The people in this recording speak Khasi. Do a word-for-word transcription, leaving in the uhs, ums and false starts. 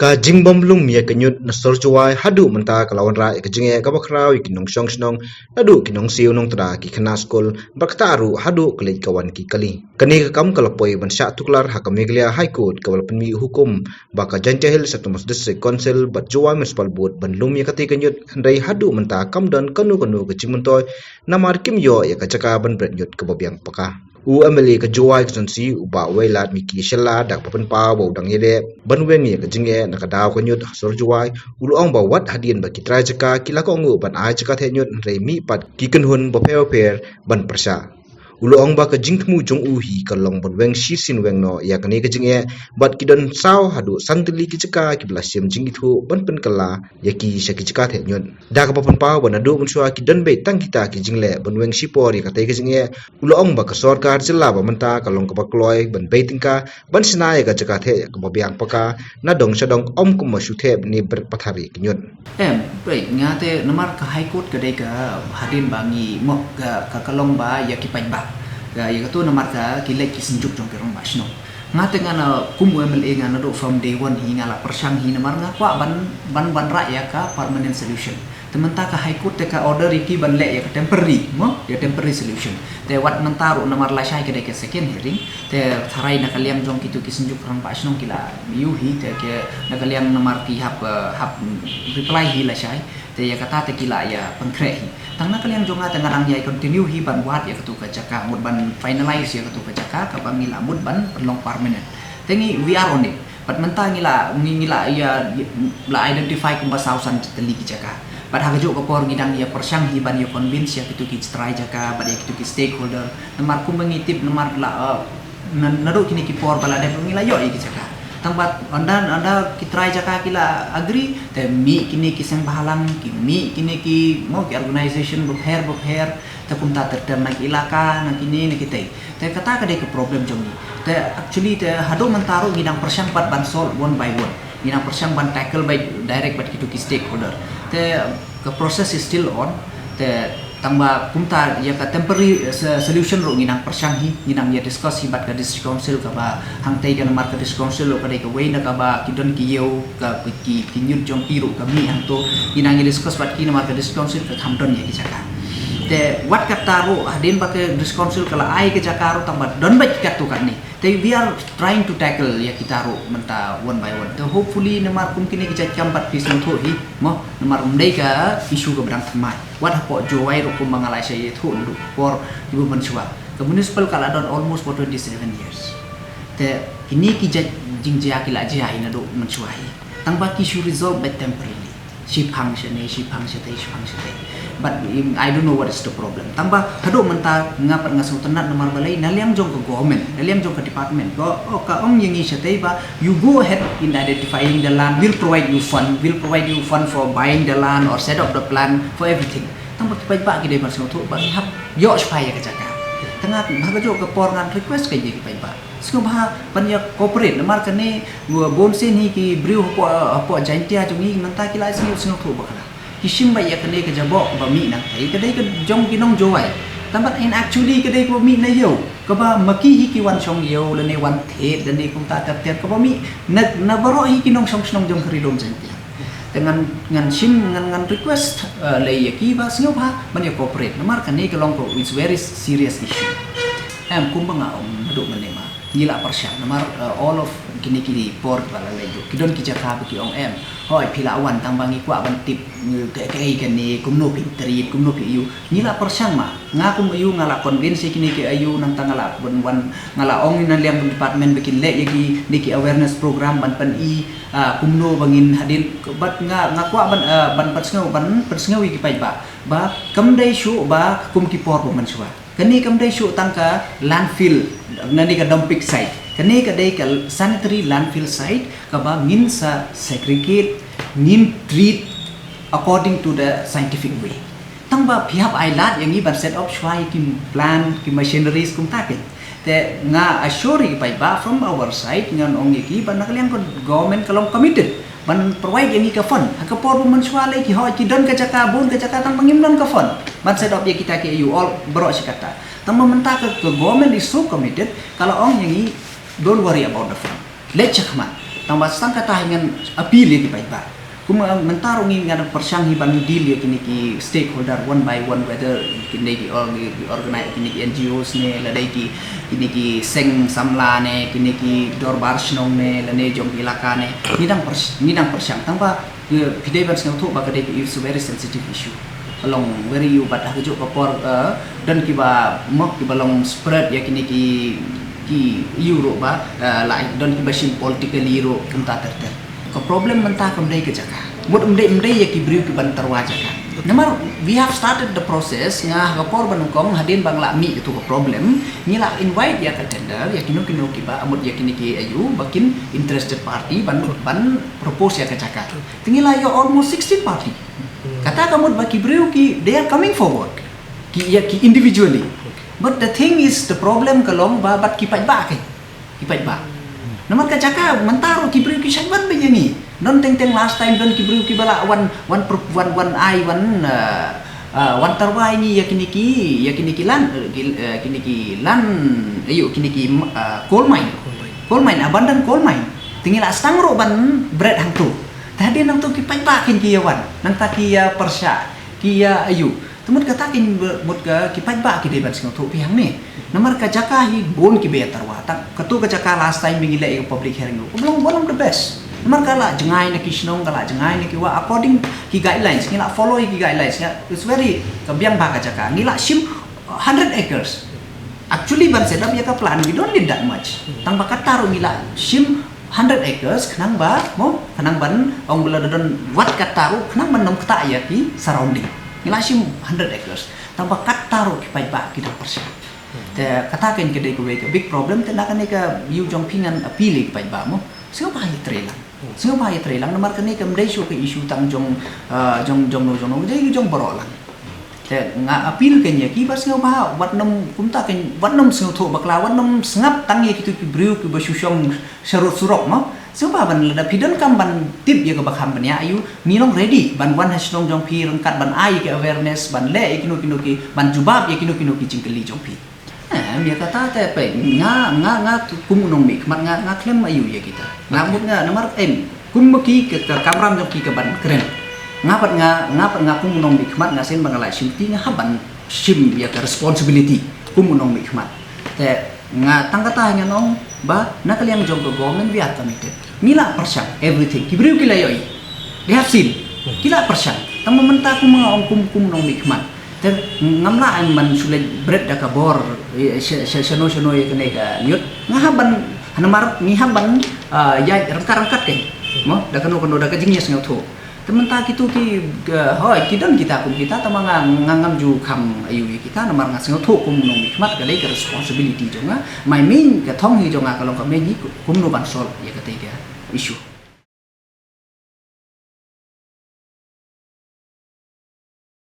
Ka jingbym lum ïa ka ñiut na sor Jowai haduh mynta ka la wanrah ïa ka jingeh kaba khraw ïa ki nongshong shnong, naduh ki nongsiew nongtda, ki khynnah skul, bad kata ruh haduh ka leit ka wan ki kali. Kane ka kam ka la poi ban shah tuklar ha ka Meghalaya High Court kaba la pynmih hukum ba ka Jaintia Hills Autonomous District Council bad Jowai Municipal Board ban lum ïa kata ka ñiut, hynrei haduh mynta kam don kano kano ka jingmyntoi namar kim ïoh ïa ka jaka ban bret ñiut kaba biang paka. U M L A ka Jowai constituency, u Bah Wailadmiki Shylla, da kaba pynpaw ba u dang ïaleh ban weng ïa ka jingeh na ka daw ka ñiut ha sor Jowai, u la ong ba wat hadien ba ki trai jaka ki la kohnguh ban ai jaka theh ñiut, hynrei mih pat ki kynhun bapher bapher ban pyrshah. U la ong ba ka jingthmu jong u hi ka long ban weng shisien weng noh ïa kane ka jingeh, bad ki don saw haduh san tylli ki jaka kiba la shim jingithuh ban pynkylla ïa ki sha ki jaka theh ñiut. Da kaba pynpaw ba naduh mynshuwa ki don beit tang kita ki jingleh ban weng shipor ïa katei ka jingeh, u la ong ba ka sorkar jylla ba mynta ka long kaba kloi ban bei tyngka ban shna ïa ka jaka theh kaba biang paka na dong sha dong, ym kumba shu theh ne bret pathar ïa ki ñiut. Em, peit, nga te namar ka High Court ka dei ka hadien ba ngi mok ka, ka, ka long ba ïa ki paidbah. Ka, ïa katu namar ka ki leit ki synjuk jong ki rangbah shnong. Nga te nga na kum u M L A nga naduh from day one hi nga la pyrshang hi namar nga kwah ban, ban, ban rah ïa ka permanent solution. Te mynta ka High Court te ka order ïa ki ban leh ïa ka temporary, mo? Ïa temporary solution. Te wat mynta ruh namar lashai ka dei ka second hearing. Te tharai na ka liang jong kitu ki synjuk rangbah shnong ki la ïohi, te ki na ka liang namar ki hap, eh, hap, mm, reply hi lashai. Te ïa kata te ki la ïa pynkhreh hi. Tang na ka liang jong nga te nga dang ïa continue hi ban wad ïa katu ka jaka, mut ban finalize ïa katu ka jaka, kaba ngi la mut ban pynlong permanent. Te ngi, we are on it. Bad mynta ngi la, ngi, ngi la ïa, la identify kumba saw san tylli ki jaka. Bad ha kajuh ka por ngi dang ïa pyrshang hi ban ïa convince ïa kitu ki trai jaka, bad ïa kitu ki stakeholder. Namar kumba ngi tip namar la, eh, na, naduh kine ki por ba la dep ngi la ïoh ïa ki jaka. Tang bad ynda, ynda ki trai jaka ki la agree, te mih kine ki seng bhalang, ki mih kine ki, mo, ki organization bapher bapher, te kumta ter ter na ki ilaka, na kine, na kitei. Te kata ka dei ka problem jong ngi. Te actually te haduh mynta ruh ngi dang pyrshang pat ban solve one by one. Ngi dang pyrshang ban tackle beit direct bad kitu ki stakeholder. Te ka process is still on. Te tang ba kumta ïa ka temporary, eh, se-, solution ruh ngi dang pyrshang hi, ngi dang ïa discuss hi bad ka District Council kaba hangtei, ka namar ka District Council ruh ka dei kawei na kaba ki don ki ïew ka, ki, ki, ki ñiut jong ki ruh ka mih hangto. Ngi dang ïa discuss bad ki namar ka District Council ka kham don ïa ki jaka. Te wat kata ruh hadien ba ka District Council ka la ai ka jaka ruh tang ba don beit katto katne. Te we are trying to tackle ïa kita ruh mynta one by one. Te hopefully namar kum kine ki jait kam pat phi sngewthuh hi, mo, namar ym dei ka issue kaba dang thymmai. Wat hapoh Jowai ruh kumba nga la shah ïathuh naduh por kiba mynshuwa. Ka municipal ka la don almost for twenty-seven years. Te kine ki jait jingjia ki la jia hi naduh mynshuwa hi. Tang ba ki shu resolve beit temporarily. Shiphang shane, shiphang shatei, shiphang shatei. But, um, I don't know what is the problem. Tang ba haduh mynta nga pat nga sngewtynnat namar balei na liang jong ka government, na liang jong ka department, ka, oh, ka ong ïa ngi shatei ba, you go ahead in identifying the land, we'll provide you fund, we'll provide you fund for buying the land or set up the plan for everything. Tang ba ki paidbah ki dei ban sngewthuh ba ngi hap ïoh shiphew ïa ka jaka. Tang ha kajuh ka por ngan request ka ïa ki paidbah. Sngewbha ban ïa cooperate namar kane, bun sien hi ki briew hapoh, hapoh Jaintia jong ngi mynta ki la sngewthuh bakla. Ki shim beit ïa kane ka jaboh kaba mih nangtei ka dei ka jong ki nong Jowai. Tang ba in actually ka dei kaba mih na ïew. Kaba ma ki hi ki wan shong ïew lane wan thied lane kumta ter ter kaba mih na, na baroh hi ki nongshong shnong jong ka Ri Lum Jaintia. Te ngan, ngan shim, ngan, ngan request, eh, lei ïa ki ba sngewbha ban ïa cooperate. Namar kane ka long ka, it's very serious issue. Em, kumba nga ong naduh mynne ma. Ngi la pyrshang namar, eh, all of kine ki por ba la leit ruh ki don ki jaka ba ki ong em, hooid phi la wan tang ba ngi kwah ban tip, eh, kaei kaei kane, kumno phi treat, kumno phi ïoh. Ngi la pyrshang ma, nga kum ïoh nga la convince ïa kine ki ïoh, nangta nga la wan, wan, nga la ong na liang department ba kin leh ïa kine ki awareness program ban pyn-i, ah, kumno ba ngin hadien, bad nga, nga kwah ban, ah, ban pynsngew, ban pynsngew ïa ki paidbah ba kam dei shuh ba kum ki por ba mynshuwa. Kane kam dei shuh tang ka landfill, lane ka dumping site. Kane ka dei ka sanitary landfill site kaba ngin sa segregate, ngin treat according to the scientific way. Tang ba phi hap ai lad ïa ngi ban set up shuwa ïa ki plant, ki machineries kumta kein. Te nga assure ïa ki paidbah from our side, ngan ong ïa ki ba na ka liang ka government ka long committed ban provide ïa ngi ka fund. Ha ka por ba mynshuwa lei ki hooid ki don ka jaka, bun ka jaka, tang ba ngim don ka fund ban set up ïa kita ki ïoh all baroh shi katta. Tang ba mynta ka, ka government is so committed, ka la ong ïa ngi, don't worry about the fund. Leit shakhmat. Namar sdang kata hi ngan appeal ïa ki paidbah. Kumba mynta ruh ngi ngan pyrshang hi ban deal ïa kine ki stakeholder one by one, whether kine ki or-, ki organi-, kine ki N G Os ne, lane ki, kine ki seng samla ne, kine ki dorbar shnong ne, lane jong ki elaka ne. Ngi dang pyrs-, ngi dang pyrshang tang ba, eh, phi dei ban sngewthuh ba ka dei ka, it's a very sensitive issue. Ka long very issue, bad ha kajuh ka por, eh, don kiba mok kiba long spread ïa kine ki, ki issue ruh ba, eh, la don kiba shim politically ruh kumta ter ter. Ka problem mynta kam dei ka jaka. Mut ym dei, ym dei ïa ki briew kiban tyrwa jaka. Namar we have started the process, nga ha ka por ba nyngkong hadien ba nga la mih ïa katu ka problem, ngi la invite ïa ka tender ïa kino kino kiba, mut ïa kine ki issue ba kin interested party ban, ban propose ïa ka jaka. Te ngi la ïoh almost sixteen party. Kata ka mut ba ki briew ki, they are coming forward. Ki, ïa ki individually. But the thing is, the problem ka long ba, bad ki paidbah ki. Ki paidbah. Namar ka jaka mynta ruh ki briew ki shait wan beit ïa ngi. Don teng teng last time don ki briew kiba la wan, wan pro-, wan, wan ai, wan, eh, eh, wan tyrwa ïa ngi ïa kine ki, ïa kine ki lan, eh, ki, eh, kine ki lan, aïu, kine ki, eh, coal mine. Coal mine, abandoned coal mine. Te ngi la sdang ruh ban bret hangtu. Te hadien hangtu ki paidbah kin ki ïa wan. Nangta ki ïa pyrshah, ki ïa aïu. Te mut kata kin ba-, mut ka ki paidbah ki dei ban sngewthuh phi hangne. Namar ka jaka hi bun kiba ïa tyrwa. Tang katu ka jaka last time ba ngi leh ïa ka public hearing ruh, ka long one of the best. Namar ka la jngai na ki shnong, ka la jngai na ki wah, according ki guidelines, ngi la follow ïa ki guidelines, ïa. It's very, ka biang bha ka jaka. Ngi la shim hundred acres. Actually ban set up ïa ka plan, we don't need that much. Tang ba katta ruh ngi la shim hundred acres, khnang ba, mo, khnang ban, ong ba lada don wat katta ruh, khnang ban ym ktah ïa ki surrounding. Ngi la shim hundred acres. Tang ba katta ruh ki paidbah ki dang pyrshah. Te kata kein ka dei kawei ka big problem, te na kane ka issue jong phi ngan appeal ïa ki paidbah, mo. Sngewbha ïa trei lang. Sngewbha ïa trei lang, namar kane kam dei shuh ka issue tang jong, ah, jong, jong no, jong no, dei jong baroh lang. Te nga appeal kein ïa ki ba sngewbha, wat nym kumta kein, wat nym sngewthuh bakla, wat nym sngap tang ïa kitu ki briew kiba shu shong sharud surok, mo. Sngewbha ban lada phi donkam ban tip ïa kaba kham bniah, aïu, ngi long ready ban wan ha shnong jong phi ryngkat ban ai ïa ki awareness, ban leh ïa kino kino ki, ban jubab ïa kino kino ki jingkylli jong phi. Eh, ïa kata te peit, nga, nga, nga kum u nongmihkhmat nga, nga khlem aïu ïa kita. Nga mut nga namar em, kum ma ki ka, ka kamram jong ki kaban kren. Nga pat nga, nga pat nga kum u nongmihkhmat nga shen ba nga la shim ti nga hap ban shim ïa ka responsibility kum u nongmihkhmat. Te nga tang kata ngan ong ba na ka liang jong ka government we are committed. Ngi la pyrshang everything. Ki briew ki la ïohi. They have seen. Ki la pyrshang. Tang ba mynta kum nga ong kum, kum nongmihkhmat. Te ngam lah em ban shu leit bret da ka bor, eh, sha, sha, shano, shano ïa kane ka ñiut. Nga hap ban, namar ngi hap ban, ah, ïa ryngkat, ryngkat kein. Mo, da kano, kano, da ka jingïasngewthuh. Te mynta kitu ki, ka, hoi, ki don kita kum kita, tang ba nga, nga ngam ju kham aïu ïa kita, namar nga sngewthuh kum nongmihkhmat ka dei ka responsibility jong nga. My main ka thong hi jong nga ka long ka main hi kumno ban solve ïa katei ka issue.